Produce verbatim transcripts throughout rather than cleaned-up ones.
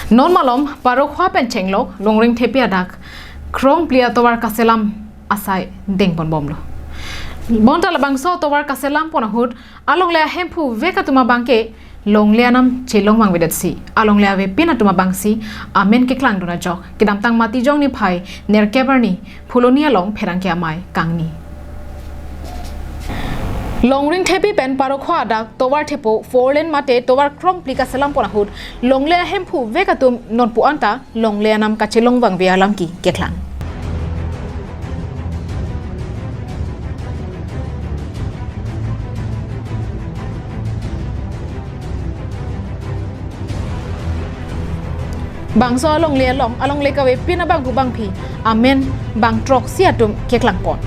Non malom Parokhowa pen chenglok Longringthepi adak krongphli atovar kaselam asai dengponbomlo. Bonta labangso atovar kaselam pon ahut alongle ahemphu vek atum abangke longle anam chelong vangvedetsi alongle avepin atum abangsi amen keklangdun ajok kedamtang Matijong niphai nerkep arni Phuloni along pherangke amei kangni. Longringthepi pen Parokhowa adak tovar thepo four lane mate tovar krongphli kaselam pon ahut longle ahemphu vek atum nonpu anta longle anam kachelong vangve alam ke keklang. Bangso alongle along alongle kavepin abangphu bangphi amen bang throksi atum keklangpon.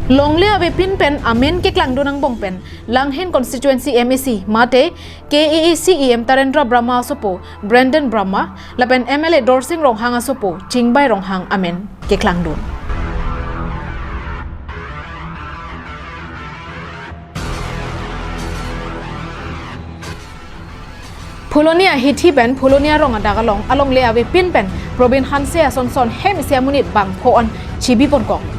Longle avepin pen amen keklangdun angbong pen Langhin constituency M A C mate K A A C E M Tarendra Brahma asopo Brandon Brahma lapen M L A Dorsing Ronghang asopo Chingbai Ronghang amen keklangdun. Phuloni ahithi pen Phuloni arong adak along alongle avepin pen Probin Hanse asonson hem isi amonit bangpho an chibiponkok.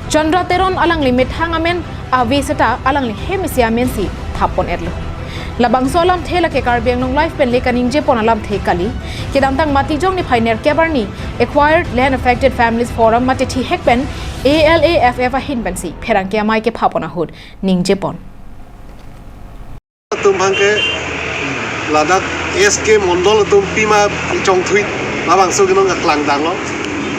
Chandra Teron alangli methang amen ave seta alangli hem isi amensi thappon-etlo. Labangso alamthe lake Karbi Anglong Live pen le kaningjepon alamthe kali. Kedamtang Matijong niphai nerkep arni Acquired Land Affected Families Forum mate thihek pen A L A F F ahin pensi pherangke amei kephapon ahut ningjepon. Atum abangke ladak S K Mondol atum pima chongthui labangso kinong keklangdanglo.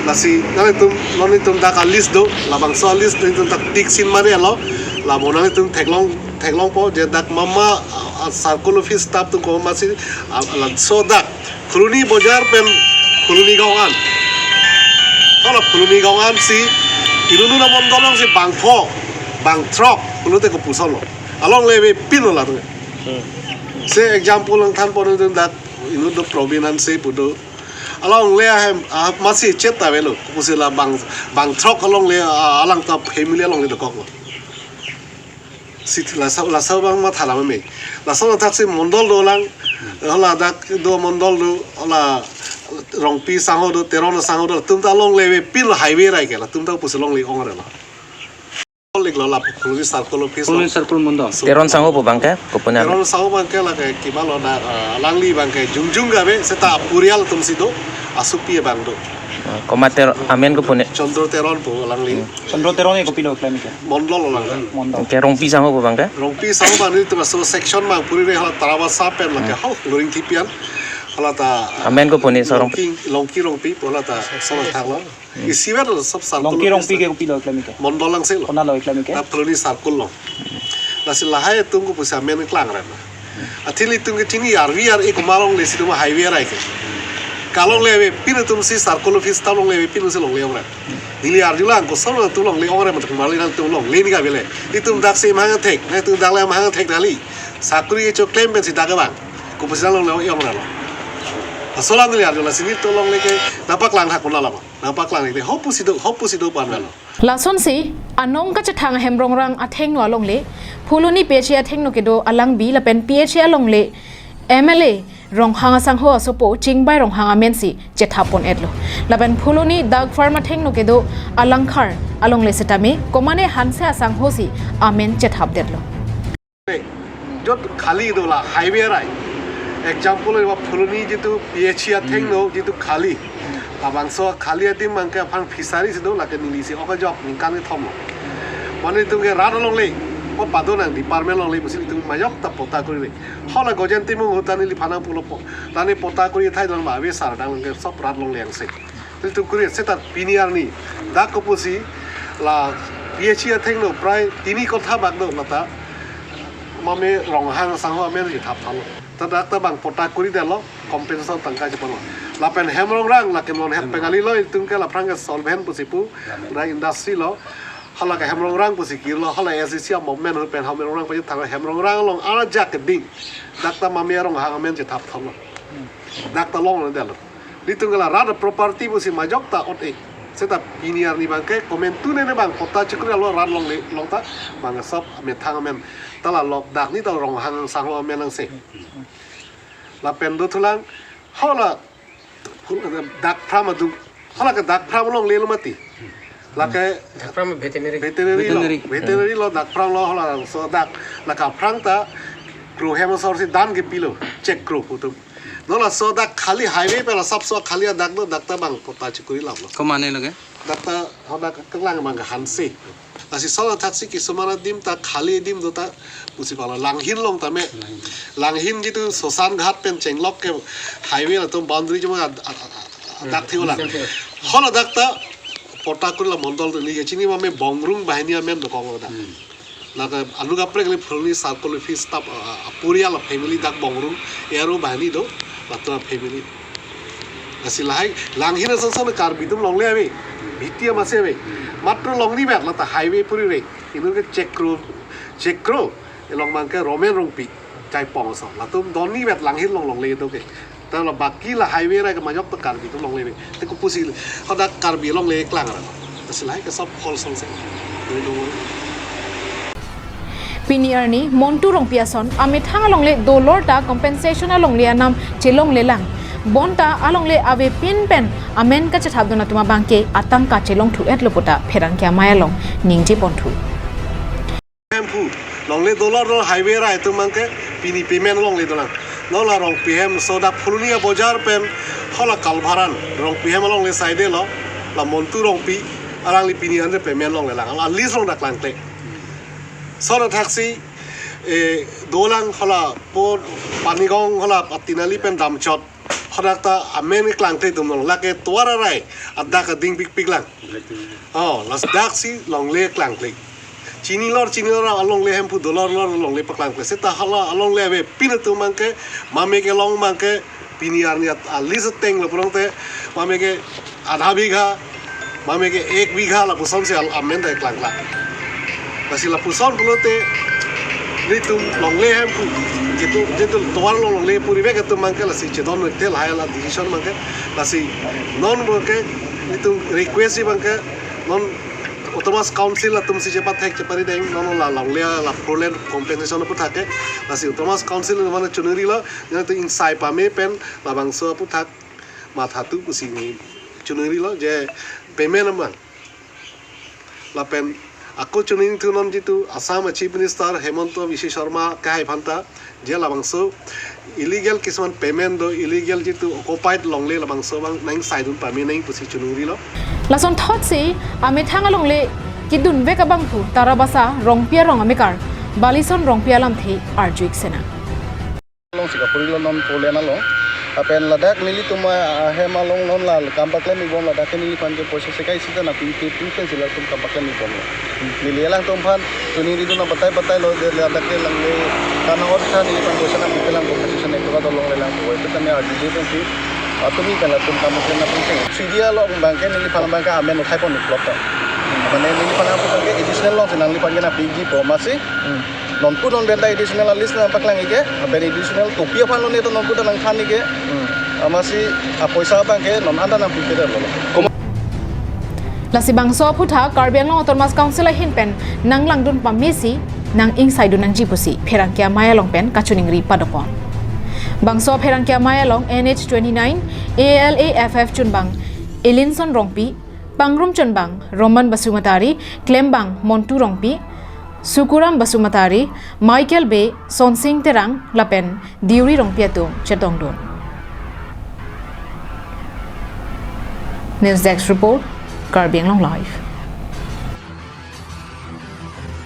Lasi nanglitum, nanglitum dak a-list do, labangso a-list nanglitum dak tik sin mari alo. Labo nanglitum theklong, theklongpo je dak mama, ah, circle office staff atum komatsi, ah, laso dak Phuloni bojar pen Phuloni gaon an. Hala Phuloni gaon ansi inut inut amondol alongsi bangpho, bangthrok pulote kopuson lo. Alongle avepin lo latum. Hmm. Se example nangthanpon dak inut do Probin Hanse pu do. Alongle ahem, ah, masi chet ta avelo. Kopusi la bang, bangthrok alongle, ah, alang ta family alongle dokoklo. Si laso, laso abang matha lame. Laso athaksi mondol dolang. Hala dak do mondol do, hala Rongpi sangho do, Teron sangho do, atum ta longle avepin lo highway rai ke, latum ta pusi longle ong-re lo. Lik lo la Phuloni circle office Phuloni lo. Circle mondol. So, Teron sangho pu abangke, kopunar. Teron sangho abangke lake kiba lo na, ah, alangli abangke jongjong kave, seta purial atumsi do, asopi abang do. Ah, komat Ter-, amen kopune? Chandra Teron pu alangli. Hmm. Chandra Teron ke kopilo klem ke? Mondol alang. Mondol. Ke Rongpi sangho pu abangke? Rongpi sangho abang nelitum aso section abang puri re hala Tarabasa pen lake, hmm, ho Longringthepi an. Hala ta amen kopune so Rongpi? Longki, Longki Rongpi pu hala ta so thang lo. Hmm. Isi ver lo sab circle Longki office. Rongpi ke kopilo klem ke? Mondol alongsi lo. Konat lo klem ke? Na Phuloni circle lo. Lasi lahai atum kopusi amen klangrem. Athe nelitum ke chini arvi ar-e komat longle si do ma highway rai ke. Kalongle avepin atumsi circle office ta longle avepin atumsi longle ong-re. Neli arjulang koson atum longle ong-re mat kemali nangtum longle ni kavele. Itum daksi mahang thek, nangtum dak le mahang thek dali. Sakuri kecho klem pensi dak abang. Kopusi longle ong-re lo. Laso alam neli arjulang si nelitum longle ke nangpaklang thak konat lo. Nangpaklang le hopusi do, hopusi do pu an lo. Lasonsi anong kachethang ahem Rongrang athengno alongle, Phuloni P H E athengno kedo alangbi lapen P H E alongle M L A Ronghang asangho asopo Chingbai Ronghang amensi chethappon-etlo. Lapen Phuloni Dairy Farm athengno kedo alangkhar alongle setame komane Hanse asanghosi amen chethapdetlo. Jot khali do la highway rai. Example lo Phuloni jitu P H E athengno jitu khali. Labangso khali adim abangke aphan fishery si do lake neli si ok ajok ningkan kethom lo. Mane itum ke rat alongle. Ko pado nang department alongle pusi itum majok ta patta kuri le. Hala Gojen Timung ahut ta neliphan nangpulo po. Tane patta kuri thai dong ba ave sar dang ke sob rat alongle angse. Nelitum kuri seta pini arni dak kopusi la P H E athengno prai tini kotha bak do lata mame Ronghang asangho amen si thap thalo. Ta dak ta bang patta kuri detlo, compensation tangka cheponlo. Lapen hem Rongrang lake non hem Bengali lo, itum ke laphrang ke solvent pusi pu, dak industry lo. Hala ke hem Rongrang pusi kirlo, hala S D C a-movement ahut pen hem Rongrang pajut thang hem Rongrang along arjak keding. Dak ta mame Ronghang amen chethap thalo. Dak ta longle detlo. Nelitum ke la rat property pusi majok ta ot-e. Seta pini arni abangke komantu ne ne bang patta chekuri lo rat alongle along ta bang sob methang amen. Ta la lok dak ni ta Ronghang asangho amen angse. Lapen dothulang, hala dak phram adung, hala ke dak phram longlelo mati. Lake Dak phram veterinary. Veterinary lo. Veterinary. Veterinary lo, dak phram lo, halabangso dak. Lake aphrang ta kro hem asor si dan kepilo, check kro pu atum. Non laso dak khali highway pen asapso khali adak do, dak ta bang patta chekuri laplo. Komatne lo ke? Dak ta hadak keklang bang hanse. Lasi lason athaksi kisuman adim ta khali adim do ta pusi pala Langhin along tame. Langhin jitu Sosan Ghat pen chenglok ke highway latum boundary cuma ad-, ad-, ad-, ad-, dak thio lang. Hala dak ta patta kuri la mondol tu ni chini mame Bongrung banghini amen dokong lo dak. Lake anu kaprek le Phuloni circle office staff, ah, ah, aporial family dak Bongrung, aro banghini do, latum family. Lasi lahai, Langhin asonson Karbi atum longle ave, Bhitia masi ave. Matro longni vet lata highway puri re. Inut ke check kro, check kro, along bang ke Romen Rongpi, Jaipong aso. Latum donni vet Langhin along longle do ke. Ta la baki la highway ra ke majok ta Karbi atum longle ave. Te kopusi hadak Karbi longle klang ra. Lasi lahai ke sob hol song se. Pini arni Montu Rongpi ason amethang alongle dolor ta compensation alongle anam chelongle lang. Bonta alongle avepin pen amen kachethapdun atum abang ke atangka chelongthu-etlo pu ta pherangke amei along ningje ponthu. Hemphu longle dolor dolor highway ra itum bang ke pini payment longle dolang. Non la Rongpi hem so dak Phuloni abojar pen hala Kalbharan Rongpi hem alongle side lo, la Montu Rongpi alangli pini anre payment longle lang. La list along dak klangkle. Lason athaksi, eh, dolang hala po Panigong hala Patinali pen damchot. Hadak ta amen klangkle atum lo, lake tovar arai adak ading pikpik lang. Oh, laso dak si longle klangkle. Chinilor, chinilor alongle hemphu dolor lor alongle paklangkle. Seta hala alongle avepin atum bang ke mame kelong bang ke pini arni at-, alis ateng lo pulote mame ke adha bigha, mame ke ek bigha lapuson si al-, amen ta klangkle. Lasi lapuson pulote nelitum longle hemphu, jitu, jitu tovar along longle purivek atum bang ke lasi chedon tel hai la decision bang ke. Lasi non bang ke nelitum request si bang ke non Autonomous Council atum si chepathek cheparideng non la longle la Four Lane compensation aputhak ke. Lasi Autonomous Council mane choningri lo, nelitum ingsai pame pen labangso aputhak mathatu pusi neli choningri lo je payment amang. Lapen ako choningthu non jitu Assam Chief Minister Himanta Biswa Sarma kahai aphanta je labangso illegal kisuman payment do, illegal jitu occupied longle labangso bang nangsaidun pame nang pusi choningri lo. Lason thotsi amethang alongle kedunvek abangphu Tarabasa Rongpi arong amekar Balison Rongpi alamthe arju-ik sena. Along si kapuri lo non Four Lane along. Lapen ladak nelitum ahem along non la kam paklem-ik bom, ladak ke neliphan ke poisa sekai sita nangpi, pi, pi pen si latum kam paklem-ik bom lo. Neli alangtum aphan choningridun nang batai batai lo je ladak ke longle kan hor tha neliphan poisa nangpipe lang, compensation ek toka dolongle lang, pu oi tame arju-ik pen si atum-ik pen latum kam paklem nangpi. Sidi along bang ke neliphan bang ke amen uthai pon-iklo ta. Mane neliphan bang ke additional along si nangliphan ke nangpiji po masi. Nonpu non benda additional alis nangpaklang-ik ke, lapen additional topi aphan lo ne to nonpu ta nangthan-ik ke. Amatsi apoisa bang ke non anta nangpipe lo. Lasi bangso aputhak Karbi Anglong Autonomous Council ahin pen nanglangdun pamesi nang-ingsaidun nangji pusi pherangke amei along pen kachoningri padopon. Bangso pherangke amei along N H twenty-nine A L A F F chunbang Elinson Rongpi, pangrum chunbang Roman Basumatary, klembang Montu Rongpi, Sukuram Basumatary, Michael Bey, Sonsing Terang lapen Deuri Rongpi atum chetongdun. News Desk Report, Karbi Anglong Live.